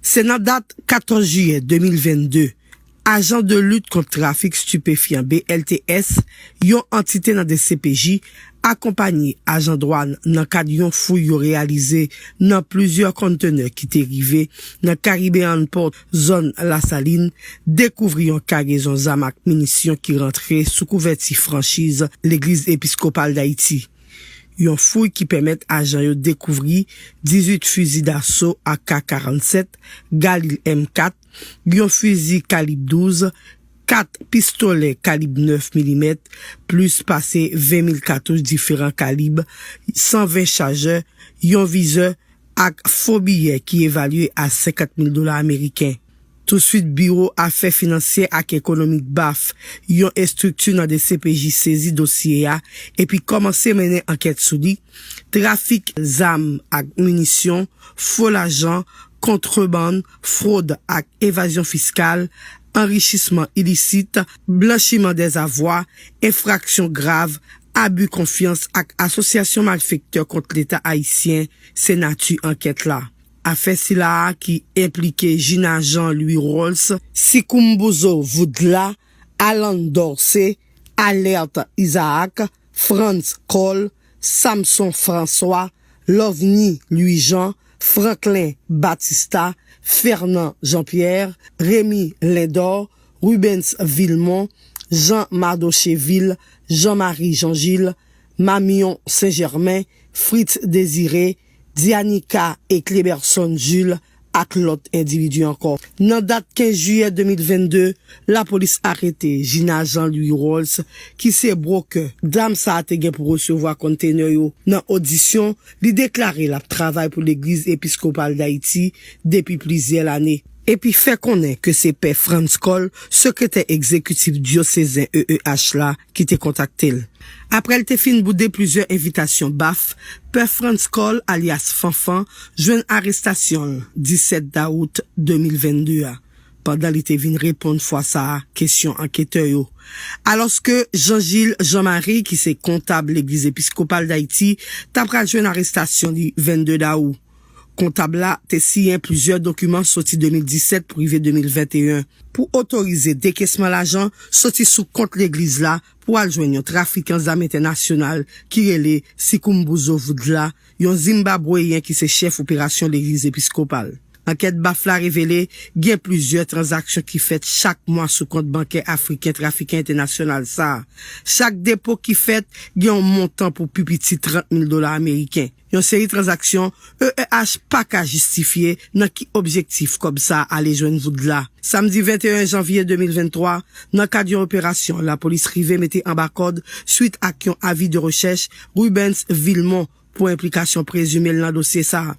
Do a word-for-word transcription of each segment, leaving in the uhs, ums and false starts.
Se nan dat katòz jiyè de mil vennde, ajan de lit kont trafik stipefyan, B L T S, yon antite nan D C P J, akonpanye ajan dwàn nan kad yon fouy yo reyalize nan plizyè kontenè ki te rive nan Caribbean Port, zòn Lasalin, dekouvri yon kagezon zam ak minisyon ki rantre sou kouvèti franchiz Legliz Episkopal Dayiti. Yon fouy ki pèmèt ajan yo dekouvri dizuit fizi daso A K karannsèt, Galil M kat, yon fizi kalib douz, kat pistolè kalib nèf milimèt, plis pase ven mil katouch diferan kalib, san ven chajè, yon vizè ak fo biyè ki evalye a senkant mil dola ameriken. Touswit, Biwo Afè Finansyè ak Ekonomik baf, yon estrikti nan D C P J, sezi dosye a epi kòmanse mennen ankèt sou li: trafik zam ak minisyon, fo lajan, kontrebann, fwod ak evazyon fiskal, anrichisman ilisit, blanchiman dèzavwa, enfraksyon grav, abi konfyans ak asosyasyon malfektè kont Leta ayisyen, se nati ankèt la. Afè sila a ki enplike Gina Jean Louis Rolls, Sikhumbuzo Voodla, Alan Dorcé, Alerte Isaac, Frantz Cole, Samson François, Lovny Louis Jean, Franklin Batista, Fernand Jean Pierre, Rémy Lindor, Rubens Vilmont, Jean Mardocheville, Jean Marie Jean Gilles, Mamion Saint Germain, Fritz Désiré, Dianica e Cléberson Jules ak lòt endividi ankò. Nan dat kenz jiyè de mil vennde, lapolis arete Gina Jean Louis Rolls, ki se bwokè dam sa a te gen pou resevwa kontenè yo. Nan odisyon, li deklare l ap travay pou Legliz Episkopal Dayiti depi plizyè lane, epi fè konnen ke se Pè Frantz Cole, sekretè egzekitif dyosezen E E H la, ki te kontakte l. Apre l te fin boude plizyè envitasyon baf, Pè Frantz Cole, alyas Fanfan, jwenn arestasyon l disèt dawout de mil vennde a, pandan li te vin reponn fwa sa a kesyon anketè yo. Alòske Jean Gilles Jean Marie, ki se kontab Legliz Episkopal Dayiti, ta pral jwenn arestasyon li vennde dawou. Kontab la te siyen plizyè dokiman soti de mil disèt pou rive de mil venteyen pou otorize dekesman lajan soti sou kont legliz la pou al jwenn yon trafikan zam entènasyonal ki rele Sikhumbuzo Voodla, yon Zimbabweyen ki se chèf operasyon Legliz Episkopal. Ankèt baf la revele gen plizyè tranzaksyon ki fèt chak mwa sou kont bankè afriken trafikan entènasyonal sa a. Chak depo ki fèt gen yon montan pou pi piti trant mil dola ameriken. Yon seri tranzaksyon E E H pa ka jistifye nan ki objektif kòb sa a ale jwenn Voodla. Samdi venteyen janvye de mil venntwa, nan kad yon operasyon, lapolis rive mete anba kòd, swit ak yon avi de rechèch, Rubens Vilmont pou enplikasyon prezime l nan dosye sa a.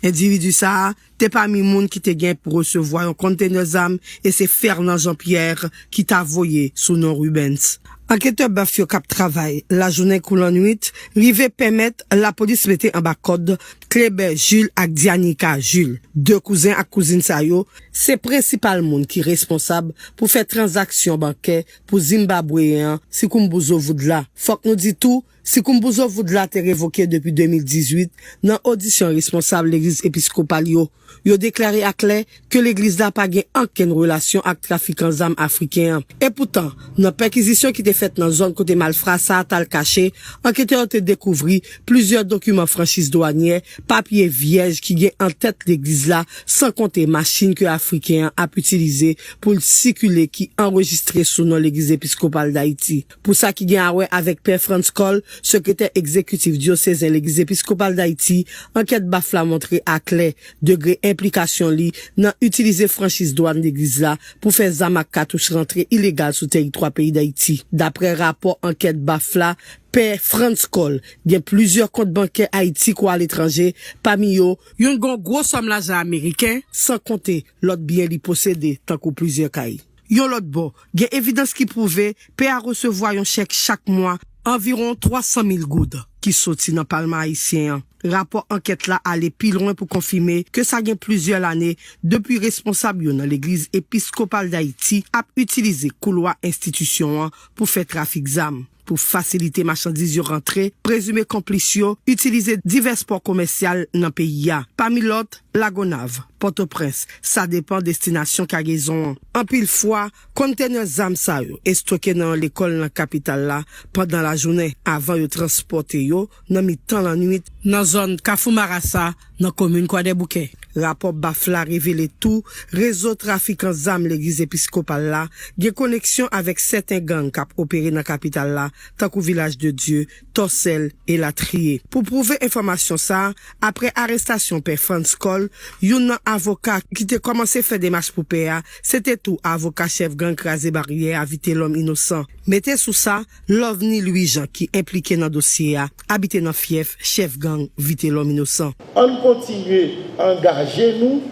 Endividi sa a te pami moun ki te gen pou resevwa yon kontenè zam, e se Fernand Jean Pierre ki ta voye sou non Rubens. Anketè baf yo k ap travay lajounen kou lannwit rive pèmèt lapolis mete anba kòd Clébert Jules ak Dianica Jules, de kouzen ak kouzin sa yo se prensipal moun ki responsab pou fè tranzaksyon bankè pou Zimbabweyen an Sikhumbuzo Voodla. Fòk nou di tou, Sikhumbuzo Voodla te revoke depi de mil dizuit nan odisyon responsab legliz episkopal yo. Yo deklare aklè ke legliz la pa gen ankenn relasyon ak trafikan zam afriken an. Epoutan, nan pèkizisyon ki te fèt nan zòn kote malfra sa a t al kache, anketè yo te dekouvri plizyè dokiman franchiz dwanyè, papye vyèj ki gen antèt legliz la, san konte machin ke Afriken an ap itilize pou l sikile ki anrejistre sou non Legliz Episkopal Dayiti. Pou sa ki gen a wè avèk Pè Frantz Cole, sekretè egzekitif dyosezen Legliz Episkopal Dayiti, ankèt baf la montre aklè degre enplikasyon li nan itilize franchiz dwàn legliz la pou fè zam ak katouch rantre ilegal sou teritwa peyi Dayiti. Daprè rapò ankèt baf la, Pè Frantz Cole gen plizyè kont bankè Ayiti kou aletranje, pami yo, youn gen yon gwo sòm lajan ameriken, san konte lòt byen li posede, tankou plizyè kay. Yon lòt bò, gen evidans ki pwouve pè a resevwa yon chèk chak mwa, anviwon twa san mil goud, ki soti nan Palman ayisyen an. Rapò ankèt la ale pi lwen pou konfime ke sa gen plizyè lane depi responsab yo nan Legliz Episkopal Dayiti ap itilize koulwa enstitisyon an pou fè trafik zam. Pou fasilite machandiz yo rantre, prezime konplis yo itilize divès pò komèsyal nan peyi a, pami lòt, Lagonav, Pòtoprens, sa depann destinasyon kagezon an. Anpil fwa, konntenè zam sa yo estoke nan yon lekòl nan kapital la pandan lajounen, avan yo transpòte yo nan mitan lannwit nan zòn Kafou Marasa, nan komin Kwadèboukè. Rapò baf la revele tou rezo trafikan zam legliz episkopal la gen koneksyon avèk sèten gang k ap opere nan kapital la, tankou Vilaj de Dye, Tòsèl, elatriye. Pou pwouve enfòmasyon sa a, apre arestasyon Pè Frantz Cole, youn nan avoka ki te kòmanse fè demach pou pè a, se te tou avoka chèf gang Kraze Baryè a, Vitelòm Inosan. Mete sou sa, Lovny Louis Jean, ki enplike nan dosye a, abite nan fyèf chèf gang Vitelòm Inosan. Ann kontinye angaje nou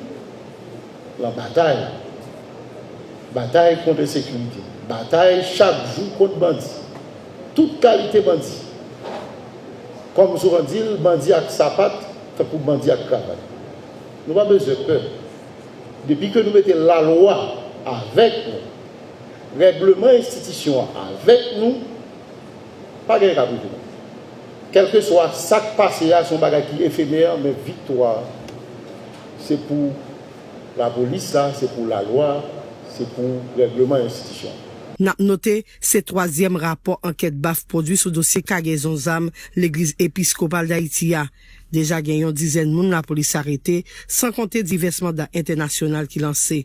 nan batay. Batay kont ensekirite. Batay chak jou kont bandi. Tout kalite bandi. Kòm souvan di l, bandi ak sapat, tankou bandi ak kravat. Nou pa bezwen pè. Depi ke nou mete lalwa avèk nou, règleman enstitisyon an avèk nou, pa gen ka prive nou. Kèlkeswa sa k pase a, se yon bagay ki efemè, men viktwa, se pou lapolis la, se pou lalwa, se pou règleman enstitisyon. N ap note, se twazyèm rapò ankèt baf pwodui sou dosye kagezon zam legliz episkopal Dayiti a. Deja gen yon dizèn moun lapolis arete, san konte divès manda entènasyonal ki lanse.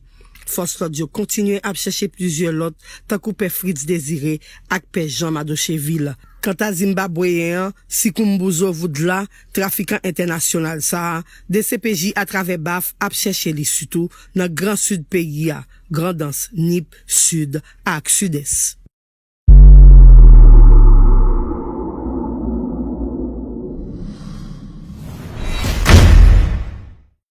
Fòs lòd yo kontinye ap chèche plizyè lòt, tankou Pè Fritz Désiré ak Pè Jean Madocheville. Kanta Zimbabweyen an, Sikhumbuzo Vudla, trafikan entènasyonal sa a, D C P J atravè baf ap chèche li sitou nan Gran Sid peyi a, Grandans, Nip, Sid ak Sidès.